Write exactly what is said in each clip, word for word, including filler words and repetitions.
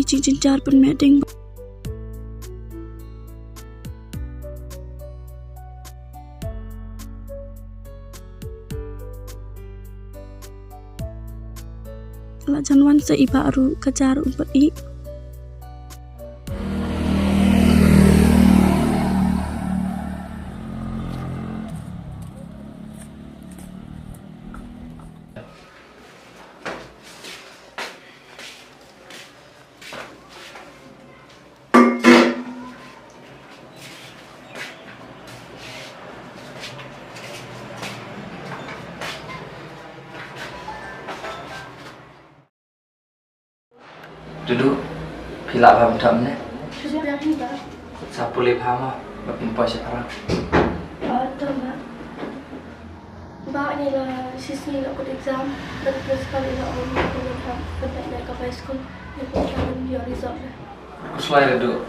Jingjynjar pynmeh ding. La jan wan sa i ba ruh ka jar um pat i. Dudu, phi lah bha mynta ne? Shu biang hi ba. Sa pule bha mo, ba phin poi sha phareng. Ah, to ba. Ba, ngi la shisngi la kut exam, bad principal i la ong ba ngin hap ban leit noh ka bai skul, ne pynban ïoh result ne. Khuslai Dudu,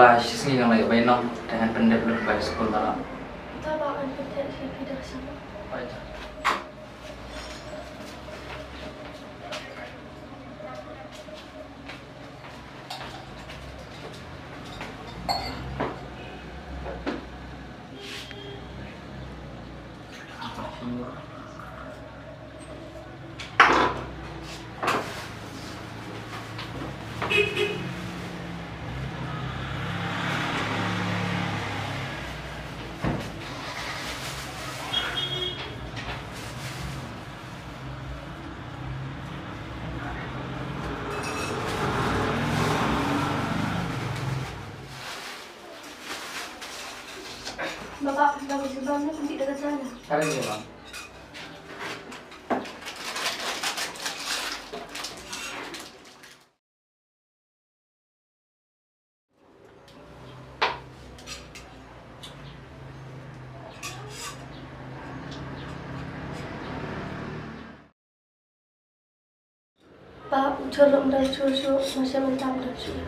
la shisngi ngan leit bai nong, te ngan pyndep lut bai skul ba la. To ba, ngan pyndep hi phi da shisha. Bai ta. Baba, da ka jubab na kundi da ka jana. Karen ni bang. Pa, u chor lok mdang chur shu, ma shem mdang mdang chur.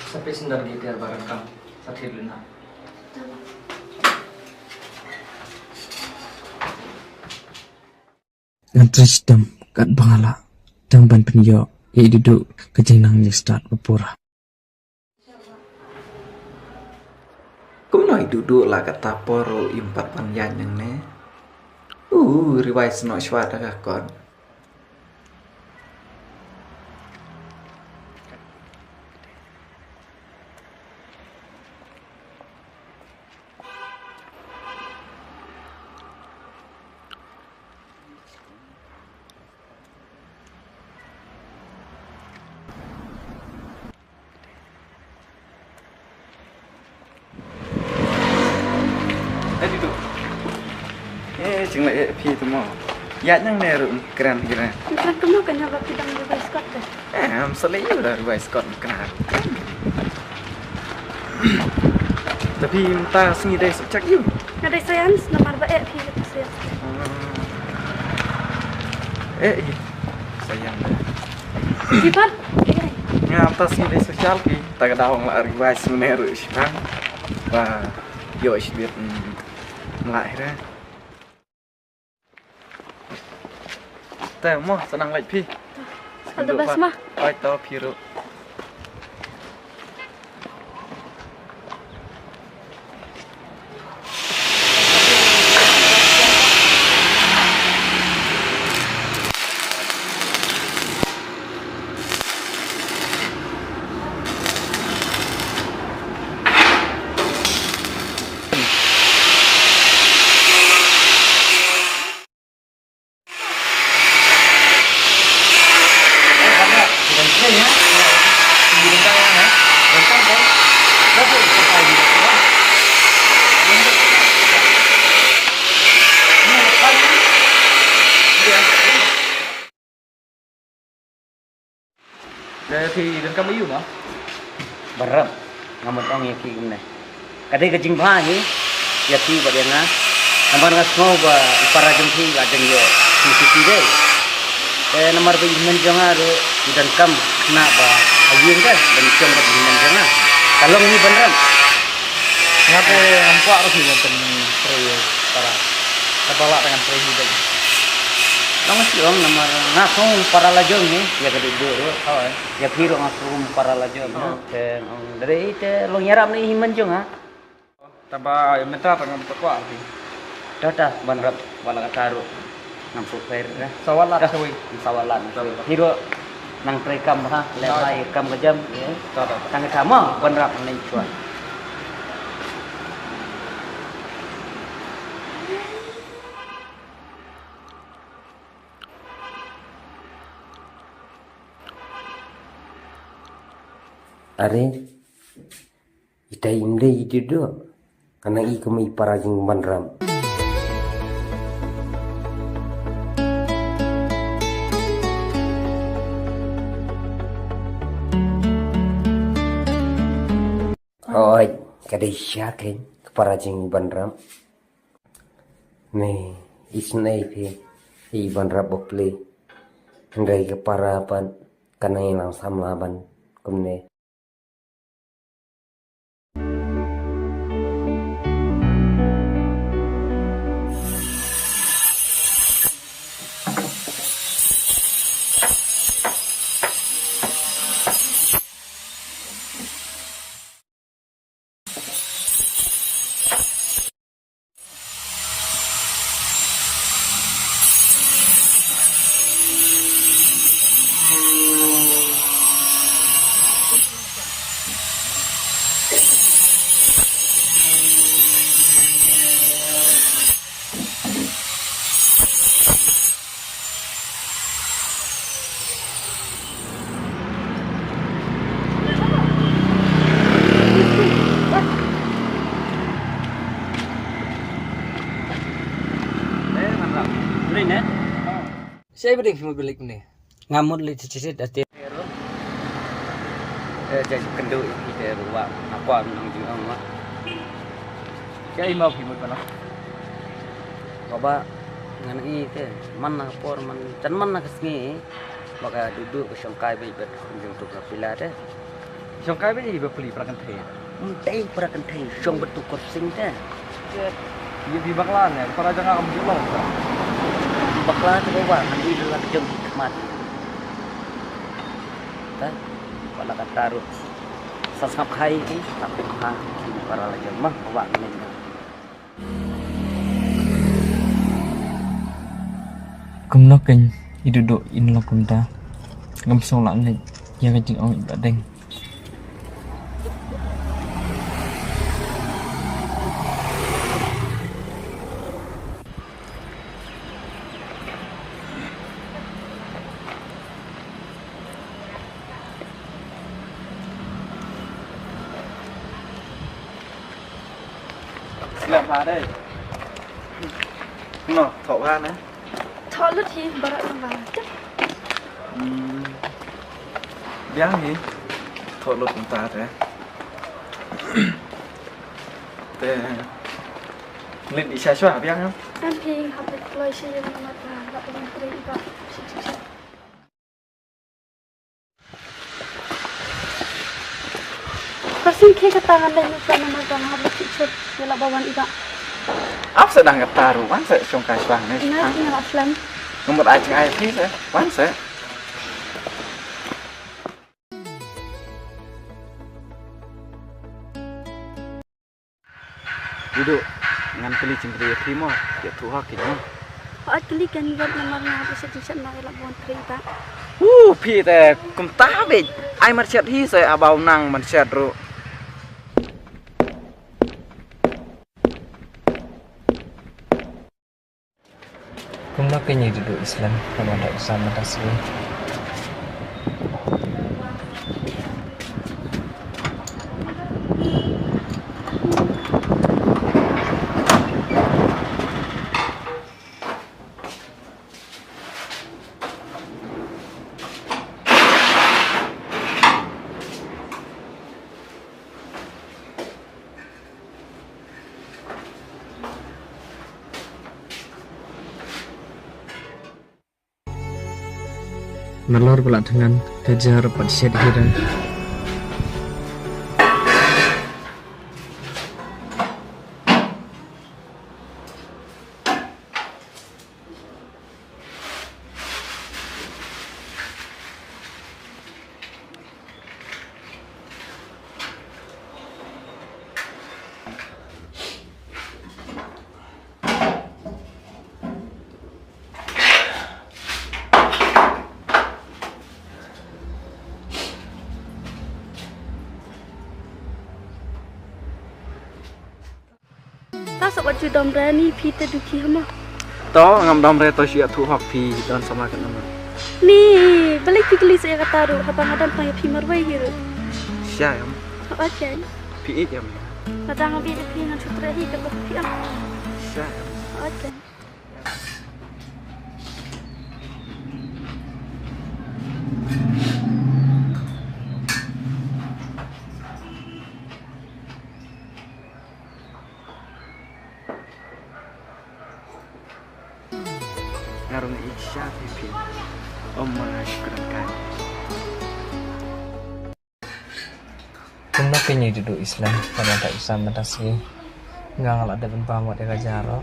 Sa phi sendar gi tiar barang kam, sa thir luna. Ngan trei shitom katba nga lah tang ban pynïoh ïa i Dudu ka jingnang jingstad ba pura. Kumno i Dudu la katta por ruh im pat ban ïaid nangne. U revise noh shuwa da ka kot. Eh, Dudu. Eh, jingla eh phi tu mo. Ïa nang ne ruh kren kren. Kren kumno ka nya ba phi dang revise kot te. Eh, am sale ïa da revise kot kena. Tapi mynta sngi dei subject ïa u. Nga dei science namar ba eh phi dei science. Eh, eh, science. Di pat. Nga mynta sngi dei social ki. Ta ka daw nga la revise mynne ruh shipang. Ba ïoh shibit, mm, mlak hi re. Te mo, sa nang leit phi. All the best ma. Oi, to phi ruh. Te phi donkam ïa u ma? Bad rep, nga mut ong ïa ki kumne. Ka dei ka jingbha hi ïa phi bad ïa nga. Namar nga sngew ba i para jong phi la dang ïoh phi shisha dei. Te namar ba i hynmen jong nga ruh i donkam khynnah ba ha ïing te ban shong bad i hynmen jong nga. Ka long hi ban rep. Nga te ngam kwah ruh hi ban pyntrei para. Kaba lah te ngan trei hi bad. Long shu ong namar nga song para la jong ni, ïa ka dei dei ruh. Hooid. Ïa phi ruh nga song para la jong. Hooid. Te ong dei te long ïarap ni hi man jong ha. Taba mynta tang ngam kwah phi. Tata ban rap wala ka taru. Ngam put fair dah. Sawalat sawi. Sawalat sawi. Phi ruh nang trei kam ha, leh mai kam ka jam. Tata. Tang ka mo ban rap ni chwa. Are, ita im dei i Dudu. Kana i kum i para jingbanram. Oi, ka dei sha kein ka para jingbanram. Ni, isnei phi, i ban rap bapli. Hynrei ka para pat, ka nang i nang samla ban kumne. Sa i ba dei phi mut ba leit kumne? Nga mut leit sha shet ate. Eh, jai kynduh ïa phi te ba nga kwah nang jingong ma. Sa i ma phi mut ba na? Baba, ngan i te man na ka por man jan man na ka sngi. Ba ka Dudu ka shongkai beit bad kum jong tu ka pila te. Shongkai beit i ba pli para kynthei. Ym tei para kynthei shong bad tu Korsing te. Ïa phi bakla ne, para jong nga kam ju long. Bakla te ba wa ngan i la ka jong ki khmat. Ta, wala ka taru. Sa sngap khai ki, ta pha ki para la jong ma wa ngan. Kumno kein i Dudu in long kumta. Ngam sngewlah leh ïa ka jingong i Bahdeng. Slem ha dei. No, thoh ha ne. Thoh lut hi, baroh nang ba. Hmm. Biang hi. Thoh lut kumta te. Te. Lit i sha shwa biang. Em hi, hap lit kloi shi ïa mat ba, ba ong trei ba. Shi shi shi. Ka sing khie kata ngan dei mut ka namar ka nga hap leit suk suk ïa la ba wan i ba. Ap sa dang kata ruh wan sa shong ka shwang ne. Nga nga la slem. Nga mut ai jngai phi sa wan sa. Dudu, ngan kylli jingkylli ïa phi mo, ïathuh ha ki mo. Hooid kylli kein wat namar nga hap shet jingshet noh ïa la ba wan trei ba. Uh, phi te kumta beit. Ai mar shet hi sa aba u nang ban shet ruh. Kumno kein i Dudu i slem, ka ban da u Sam mynta shuh. Nalor ba la thngan ka jar pat shet hi da. Wat ju dom re ni, phi te dukhi hama. To ngam dom re, to shu ïathuh hok phi don samla katno ma. Ni, balei phi kylli sa ïa kata ruh, haba nga don tang ïa phi marwei hi ruh. Sha em. Okay. Phi ïeit em. Lada nga ïeit ïa phi ngan shu treh hi katba phi ong. Sha em. Okay. Nga ruh nga ïeit shisha ïa phi. Om ma nga shu kren kai. Kumno phi ngi duh Islam, pada ta Islam mynta sngi. Nga nga la dep ban bam wat ïa ka jaroh.